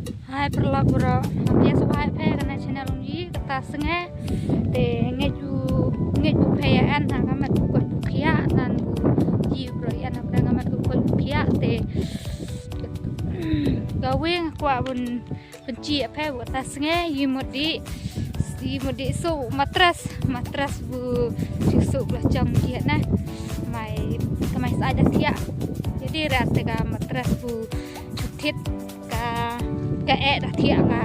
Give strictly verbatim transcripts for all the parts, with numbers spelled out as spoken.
Hai paralok baroh, ngam ïa sngewbha ïa phi kane channel jong ngi kata sngi. Te ngeit ju, ngeit ju phi ïa en ha ka met ka koit ka khiah, ngan ju ïa baroh ïa en ha ka met ka koit ka khiah. Te kawei nga kwah ban, ban jia phi kata sngi, ïa mut dei, ïa mut dei suk mattress, mattress ba ju suk la jong ïa na. Mai, ka mai sa da thiah. Jadi rat te ka mattress ba ju thied ka, ka eh da thiah ka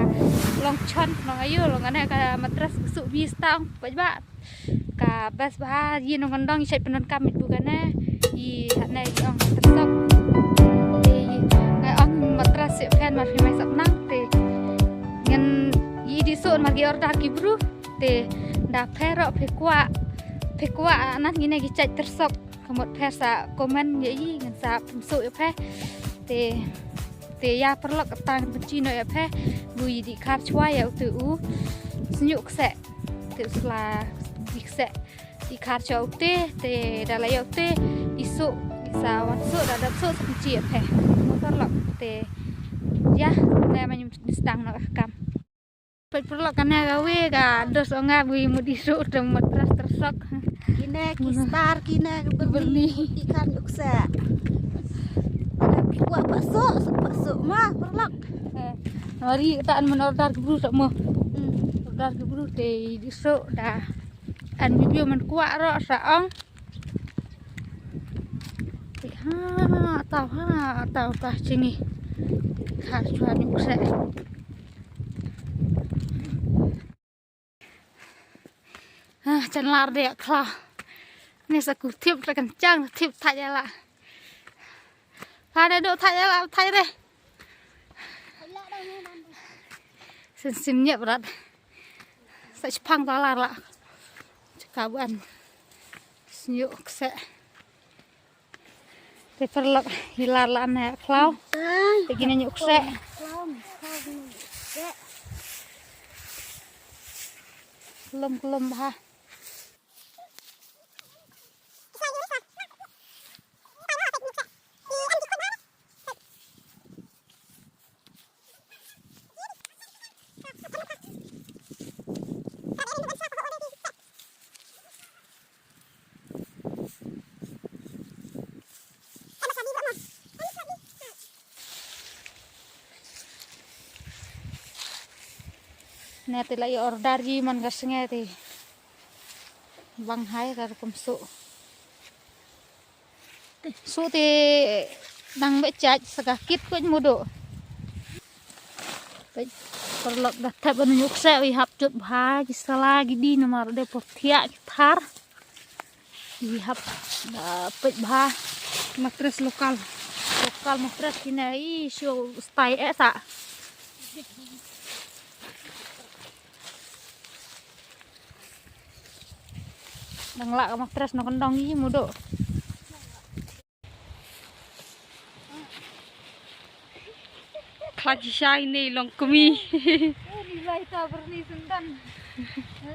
long chon, long ayu, long ane ka mattress ka suk bi stang, pajbah. Ka best bha, ïa nongkyndong ïa shait pyndonkam ïa bu kane, ïa hane ïa ong ka tyrsok. Te nga ong mattress ïa phi mar phi mai sap nang, te ngan ïa di suk mar ki order ki bru, te da phi ruh phi kwah, phi kwah nan ïa ne ki jait tyrsok. Ka mut phi sa comment ïa i ngan sa pynsuk ïa phi. Te, te ïa paralok kata ngan pynjino ïa phi. Bu i dih khar chwa ïa utu u sñiuh kseh. Te u sla dih kseh. Dih khar chwa utu te da la ïa utu i suk, i sa wan suk da dap suk sa pynji ïa phi. Mo paralok te ïa ne ma ñu sdang noh ka kam. Peit paralok kane kawei ka dos ong nga bu i mut i suk te mattress tyrsok. Kine ki star kine ki Byrni. Byrni. Ki kan duk sa. Ada ki buah paksuk, paksuk ma paralok. Eh, mari ta an men order ki bru sa mo. Hmm. Order ki bru te i suk da. An bi bi men kwah ruh sa ong. Ha, tau ha, tau ka chingi. Khar chwa duk sa. Ah, chan lar de khlaw. Ni sa ku thip ta kan chang, thip thait ïa la. Pha de do thait ïa la, thait re. Sin sin ñiep rat. Sa chipang ta lar la. Chaka ban. Sñiuh kseh. Te paralok i lar la ne khlaw. Te kine ñiuh kseh. Klom, klom, kseh. Klom, klom bha. Ne te la i order ji man ka sngi te. Bang hai ka rukom suk. Suk te dang beh chaj sa ka kit ko mudo. Peit paralok da thep ban ñiuh kseh i hap jot bha ki sala ki di namar de por thiah ki thar. I hap da peit bha. Mattress local. Local mattress kine i shu style eh sa. Dang lah ka mattress nongkyndong i mudo. Khlad shisha ine i long kmie. Ni lai ta Byrni Syndon.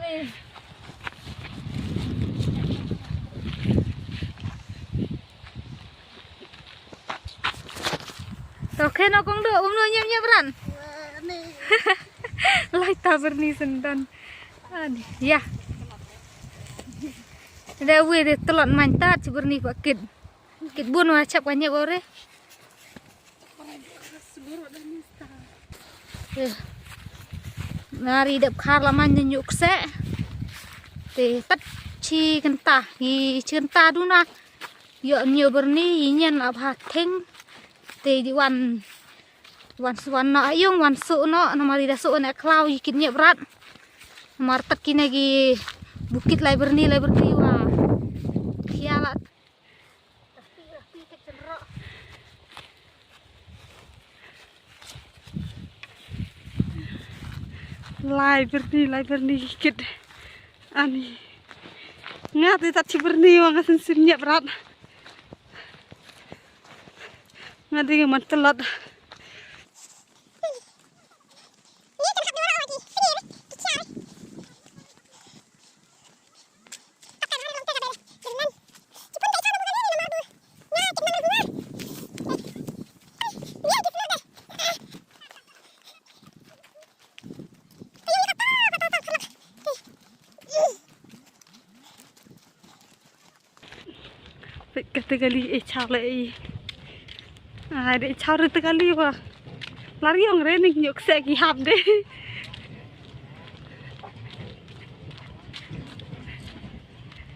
Ni. To khe no kong do um no ñiep ñiep ran. Lai ta Byrni Syndon. Ani, ïa. Da wei de tlot man ta chi Byrni pa kit. Kit bun wa chap ka ñiep ore. Eh. Nari dep khar la man ñiuh kseh. Te tat chi kynta, i chi kynta duna. Ïoh ñiuh Byrni, i ñian la bha theng. Te di wan, wan su wan no ayung, wan su no, namar i da su ne khlaw i kit ñiep rat. Namar tat kine ki bukit lai Byrni, lai Byrni wa. Khia la. Lai Byrni, lai Byrni kit. Ani. Nga te tat chi Byrni wa nga sin sin ñiep rat. Nga ding man tlot. Te kali e chaw le e. Ai de chaw re te kali wa. Lari ong re ning nyuk se ki hap de.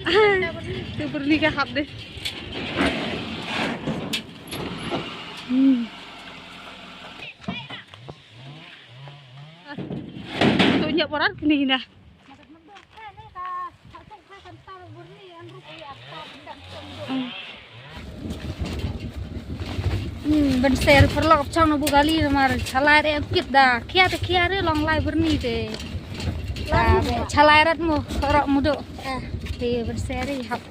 Ai, te berni ka hap de. Hmm. Tu nyak borat kini na. Hmm, ban ser paralok chong na bu kali namar chalai re kit da. Khia te khia re long lai berni te. Da, chalai rat mo, rok mudo. Ah, te ban ser re hap.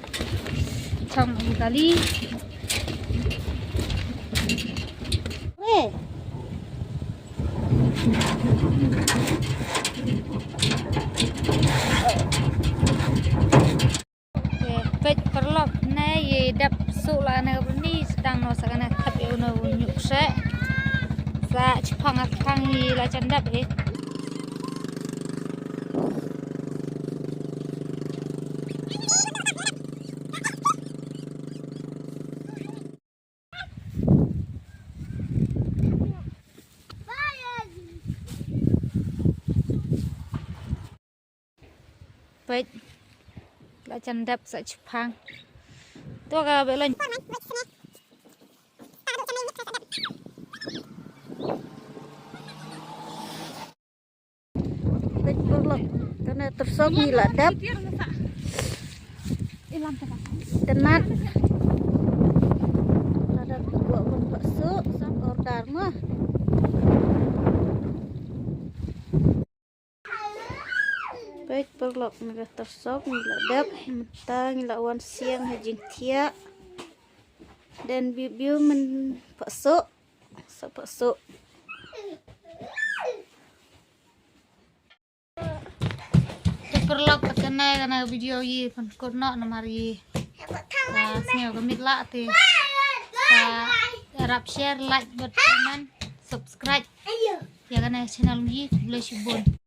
Chong na bu kali. Re. Peit paralok ne ye dap su la ne ni sedang no sa kana thap ye no nyuk se. Sa chipang a chipang ye la chan dap e. Peit. La chan dap sa chipang. To ka be lan. Peit paralok. Kana tersok ni la dap. Tenat. La dap tu buat pun bakso, sang order mah. Peit paralok, ngi la tersok, ngi la dap, mynta ngi la wan siang ha jingthiah. Den biu biu men phasoh, sa phasoh. Te paralok, kane kane video yi pan kot nok namar yi. Sa sngewbha ka mit lah te. Sa rap share, like, bad comment, subscribe. Ya kane channel yi, bless you bun.